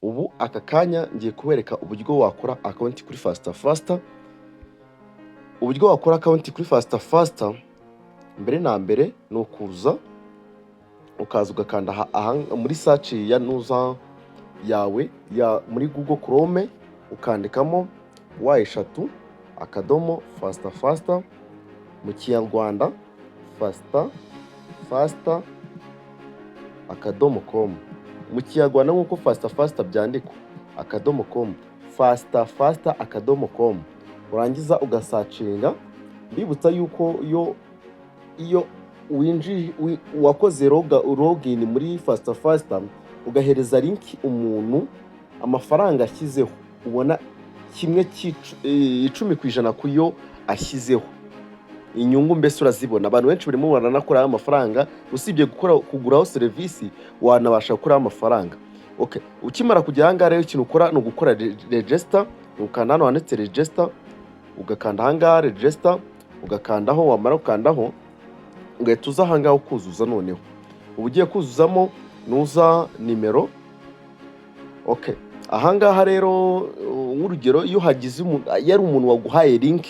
Ubu aka kanya ngiye kubereka uburyo wakora account kuri Faster Faster. Uburyo wakora account kuri Faster Faster, mbere na mbere ni ukuza ukaza ugakanda aha muri search ya nuza yawe ya muri Google Chrome, ukandikamo w, .fasterfaster mu Kinyarwanda, fasterfaster.com mu Kinyarwanda, nk'uko Faster Faster byandikwa, .com, fasterfaster.com. Urangiza ugasearchinga. Mbibutsa yuko iyo winjiye, wakoze login muri Faster Faster, ugahereza link umuntu, amafaranga ashyizeho ubona kimwe 10% ku yo ashyizeho, inyungu mbese urazibona. Abantu benshi barimo baranakoraho amafaranga. Usibye gukora kuguraho serivisi, wanabasha gukuraho amafaranga. Okay, ukimara kugera aha ngaha rero, ikintu ukora ni ugukora register. Ukanda hano handitse register, ugakanda aha ngaha register, ugakandaho. Wamara gukandaho, ugahita uza aha ngaha ukuzuza. Noneho uba ugiye kuzuzamo nuza nimero. Okay, aha ngaha rero, nk'urugero, iyo hagize umuntu, iyo ari umuntu waguhaye link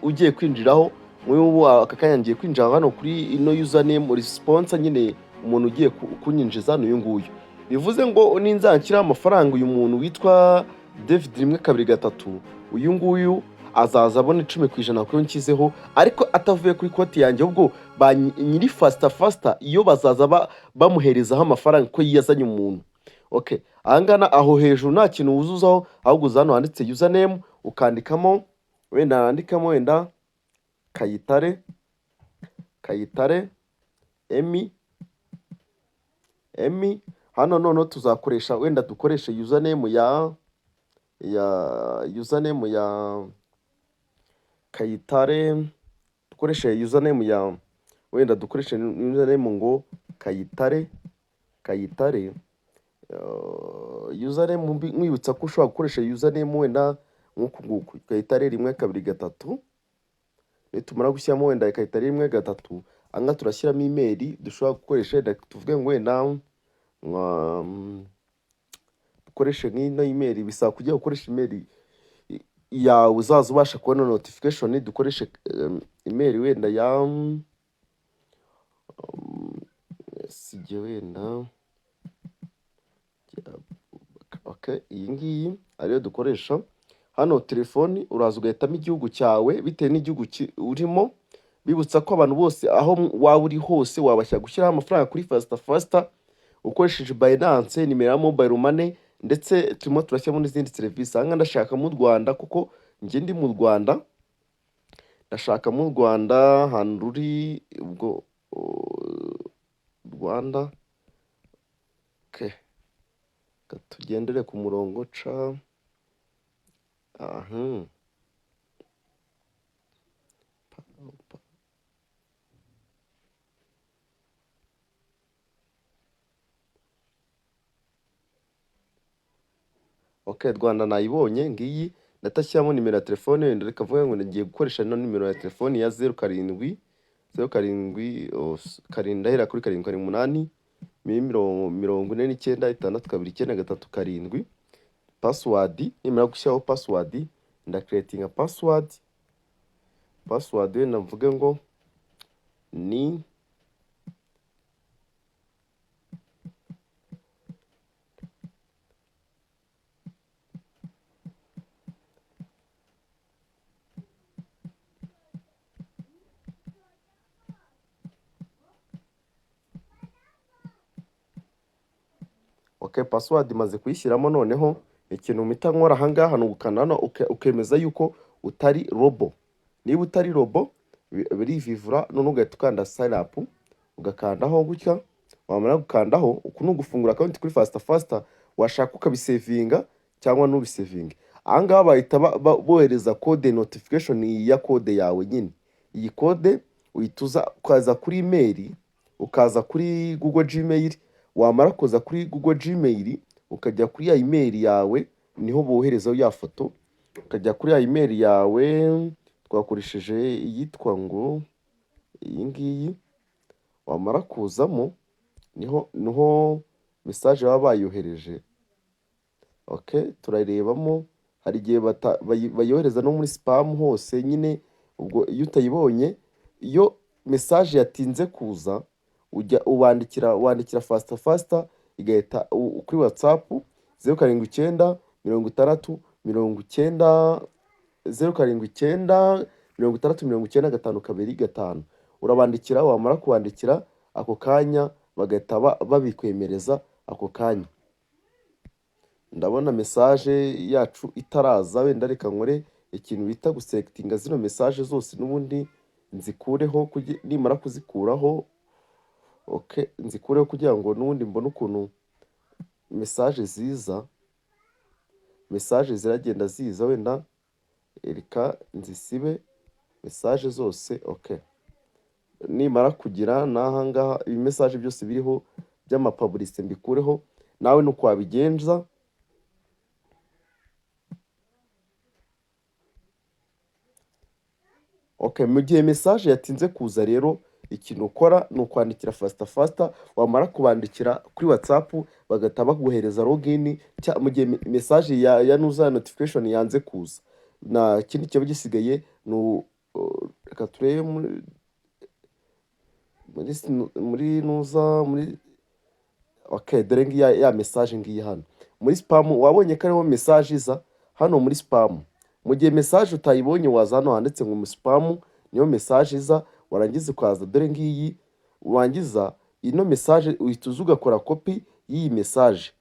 ugiye kwinjiraho, nk'ubu aka kanya ngiye kwinjira hano kuri ino username sponsor nyine, umuntu ugiye kunyinjiza ni uyu nguyu. Bivuze ngo ninzanshyiraho amafaranga, uyu muntu witwa David 123, uyu nguyu azaza abona 10% kuyo nshyizeho, ariko atavuye kuri konti yanjye, ahubwo ba nyiri Faster Faster iyo bazaza bamuherezaho amafaranga ko yiyazanye umuntu. Okay, ahangana aho hejuru nta kintu wuzuzaho, ahubwo uza hano handitse username, ukandikamo wenda, nandikamo wenda Kayitare, Kayitare Emi, Emi. Hano noneho tuzakoresha, wenda dukoreshe username ya username ya Kayitare, dukoreshe username ya, wenda dukoreshe username ngo Kayitare, Kayitare. Username, nkwibutsa ko ushobora gukoresha username wenda nk'uku nguku, Kayitare 123. Nitumara gushyiramo wenda Kayitare 1 3, aha turashyiramo email dushobora gukoresha. Wenda tuvuge ngo wenda nka dukoreshe nk'ino email. Bisaba kujya gukoresha email yawe uzaza ubasha kubona notification. Dukoreshe email wenda ya sijye wenda, okay, iyi ngiyi ariyo dukoresha. Hano telefoni, uraza ugahitamo igihugu cyawe bitewe n'igihugu urimo. Bibutsa ko abantu bose, aho waba uri hose, wabasha gushyiraho amafaranga kuri Faster Faster ukoresheje Binance, nimero ya mobile money, ndetse turimo turashyiramo n'izindi serivisi. Aha ngaha ndashaka mu Rwanda kuko njye ndi mu Rwanda. Ndashaka mu Rwanda ahantu ruri, ubwo Rwanda. Okay, reka tugendere ku murongo ca aha. Pa, pa. Okay, Rwanda nayibonye ngiyi. Ndatashyiramo nimero ya telefone. Wenda reka mvuge ngo ngiye gukoresha ino nimero ya telefone ya 07 07, 7, ndahera kuri 7 7 8 49 6 2 9 3 7. Password, nimara gushyiraho password, ndacreatinga password. Password wenda mvuge ngo ni okay. Password imaze kuyishyiramo. Noneho ikintu mpita nkora ahangaha ni ugukanda hano, ukemeza yuko utari robot. Niba utari robot, birivivura. Noneho ugahita ukanda sign up, ugakandaho gutya. Wamara gukandaho, uku ni ugufungura account kuri Faster Faster. Washaka ukabisavinga cyangwa ntubisavinge. Ahangaha bahita bohereza code, notification ya code yawe nyine. Iyi code uhita uza ukaza kuri email, ukaza kuri Google Gmail. Wamara kuza kuri Google Gmail, ukajya kuri ya email yawe, niho boherezaho ya foto. Ukajya kuri ya email yawe twakoresheje, iyitwa ngo iyi ngiyi. Wamara kuzamo, niho message baba bayohereje. Okay, turarebamo. Hari igihe bayohereza no muri spam hose nyine. Ubwo iyo utayibonye, iyo message yatinze kuza, ujya ubandikira, wandikira Faster Faster igahita kuri WhatsApp 079 60 90, 0796090525. Urabandikira, wamara kubandikira ako kanya bagahita babikwemereza ako kanya. Ndabona message yacu itaraza. Wenda reka nkore ikintu bita guselectinga zino message zose, n'ubundi nzikureho. Nimara kuzikuraho, okay, nzikureho kugira ngo n'ubundi mbone ukuntu message ziza. Message ziragenda ziza. Wenda reka nzisibe message zose. Okay, nimara kugira n'aha ngaha, ibi message byose biriho by'amapublicité mbikureho. Nawe nuko wabigenza. Okay, mu gihe message yatinze kuza rero, ikintu ukora ni ukwandikira Faster Faster. Wamara kubandikira kuri WhatsApp bagahita baguhereza login. Mu gihe message ya nuza notification yanze kuza, nta kindi kiba gisigaye ni reka turebe muri nuza muri. Okay, dore ngiyi ya message ngiyi hano muri spam. Wabonye ko ariho message iza hano muri spam. Mu gihe message utayibonye, waza hano handitse ngo mu spam, niyo message iza. Warangiza ukaza, dore ngiyi. Warangiza ino message uhita uza ugakora copy y'iyi message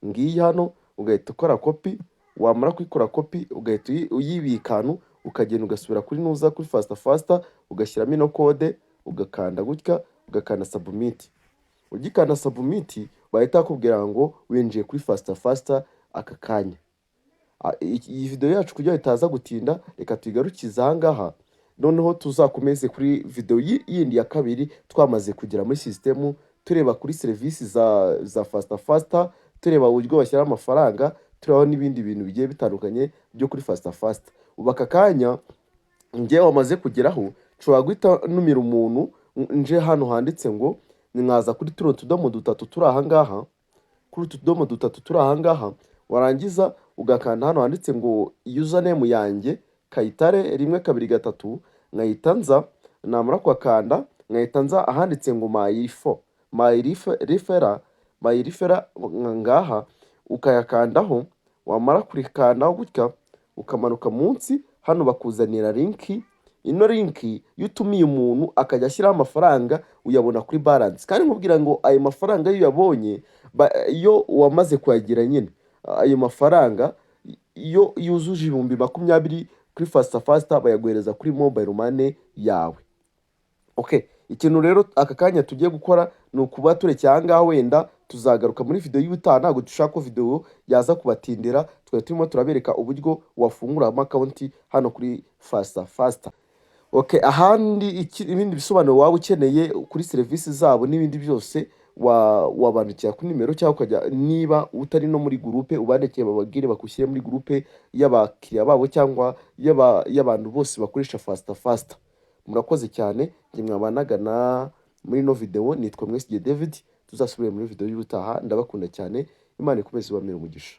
ngiyi hano, ugahita ukora copy. Wamara kuyikora copy, ugahita uyibika ahantu, ukagenda ugasubira kuri nuza, kuri Faster Faster, ugashyiramo ino code, ugakanda gutya, ugakanda submit. Ugikanda submit, bahita bakubwira ngo winjiye kuri Faster Faster aka kanya. Iyi video yacu, kugira ngo itaza gutinda, reka tuyigarukize aha ngaha. Noneho tuzakomeze kuri video yindi ya kabiri, twamaze kugera muri sisitemu, tureba kuri serivisi za Faster Faster, tureba uburyo bashyiraho amafaranga, tureba n'ibindi bintu bigiye bitandukanye byo kuri Faster Faster. Ubu aka kanya njyewe wamaze kugeraho, nshobora guhita numira umuntu. Nje hano handitse ngo mwaza kuri tuno tudomo dutatu turi aha ngaha, kuri utu tudomo dutatu turi aha ngaha, warangiza ugakanda hano handitse ngo username yanjye Kayitare 123, nkahita nza, namara kuhakanda nkahita nza ahanditse ngo my info, my referral, my referral ngaha, ukayakandaho. Wamara kurikandaho gutya, ukamanuka munsi hano, bakuzanira link. Ino link, iyo utumiye umuntu akajya ashyiraho amafaranga, uyabona kuri balance. Kandi nkubwira ngo ayo mafaranga iyo uyabonye, iyo wamaze kuyagira nyine, ayo mafaranga iyo yuzuje 20,000 kuri Faster Faster, bayaguhereza kuri mobile money yawe. Okay, ikintu rero aka kanya tugiye gukora ni ukuba turekeye aha ngaha. Wenda tuzagaruka muri video y'ubutaha. Ntabwo dushaka ko video yaza kubatindira. Twari turimo turabereka uburyo wafunguramo account hano kuri Faster Faster. Okay, ahandi ibindi bisobanuro waba ukeneye kuri serivisi zabo n'ibindi byose, wabandikira kuri nimero, cyangwa ukajya, niba utari no muri groupe, ubandikiye bababwire bakushyire muri groupe y'abakiriya babo cyangwa y'abantu bose bakoresha Faster Faster. Murakoze cyane. Njye mwabanaga na muri ino video nitwa Mwesigiye David. Tuzasubire muri video y'ubutaha. Ndabakunda cyane. Imana ikomeze ibamere umugisha.